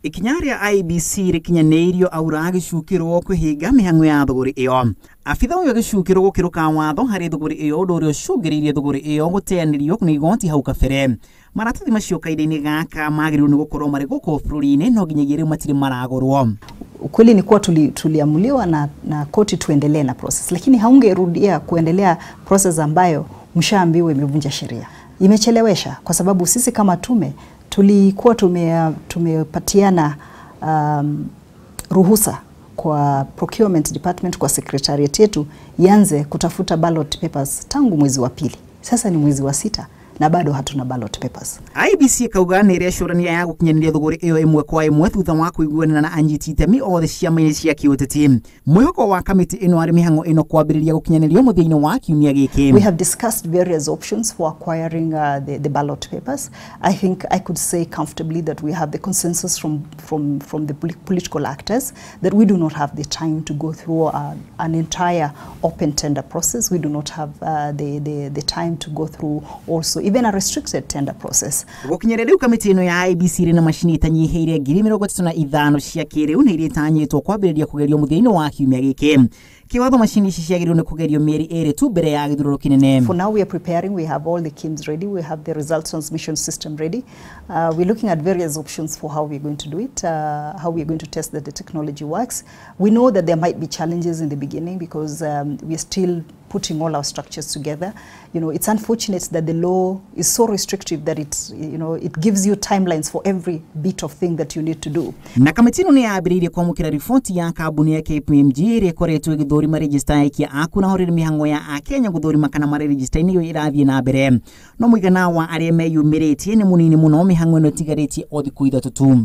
Ikinya rĩa IEBC rĩkinyanĩirio aura agĩcukĩrwo kwĩhinga mĩhang'o ya thũgũrĩ ĩyo. Abitha ũyũ agĩcukĩrwo gũkĩrũka watho harĩ thũgũrĩ ĩyo, ũndũ ũrĩa ũcũngĩrĩirie thũgũrĩ ĩyo gũteanĩrio nĩ igoti hau kabere. Maratathi macio kahinda-inĩ gaka magĩrĩirwo nĩ gũkorwo marĩ gũkũ bũrũri-inĩ, no nginyagia rĩu matirĩ maragũrwo. Ukweli ni kuwa tuliamuliwa na koti tuendelee na process, lakini haungerudia kuendelea process ambayo mshaambiwa imevunja sheria. Imechelewesha kwa sababu sisi kama tume tulikuwa tumepatiana ruhusa kwa procurement department, kwa secretariat yetu ianze kutafuta ballot papers tangu mwezi wa pili. Sasa ni mwezi wa 6 na bado hatuna ballot papers. IEBC ikauga nĩ ĩrecũrania ya gũkinyanĩria thũgũrĩ ĩyo ĩmwe kwa ĩmwe thutha wa kũiguanĩra na anyiti itemi othe ciama-inĩ cia kĩũteti. Mwĩhoko wa kamĩtĩ ĩno arĩ mĩhang'o ĩno kwambĩrĩria gũkinyanĩrio mũthia-inĩ wa kiumia gĩkĩ. We have discussed various options for acquiring the ballot papers. I think I could say comfortably that we have the consensus from the political actors that we do not have the time to go through an entire open tender process. We do not have the time to go through also even a restricted tender process. Gũkinyĩria rĩu kamĩtĩ ĩno ya IEBC ĩrĩ na macini itanyihĩire 35,000 cia kĩrĩu na iria itanyĩtwo kwambĩrĩria kũgerio mũthia-inĩ wa kiumia gĩkĩ. Kĩwatho macini ici ciagĩrĩirwo nĩ kũgerio mĩeri 2 tu mbere ya gĩthurano kĩnene. For now we are preparing, we have all the KIMS ready, we have the result transmission system ready. We're looking at various options for how we're going to do it, how we're going to test that the technology works. We know that there might be challenges in the beginning because we're still putting all our structures together. You know, it's unfortunate that the law is so restrictive that it gives you timelines for every bit of thing that you need to do. Na kamĩtĩ ĩno nĩ yambĩrĩirie kwamũkĩra riboti ya kambuni ya KPMG ĩrĩa ĩkoretwo ĩgĩthũrima rejista ya aikia a kura horĩrĩ mĩhang'o ya Akenya gũthũrima kana marĩ rejista-inĩ ĩyo ĩrathiĩ na mbere. No mũigana wa arĩa meyumĩrĩtie nĩ mũnini mũno, mĩhang'o ĩno ĩtigarĩtie o thikũ 3 tu.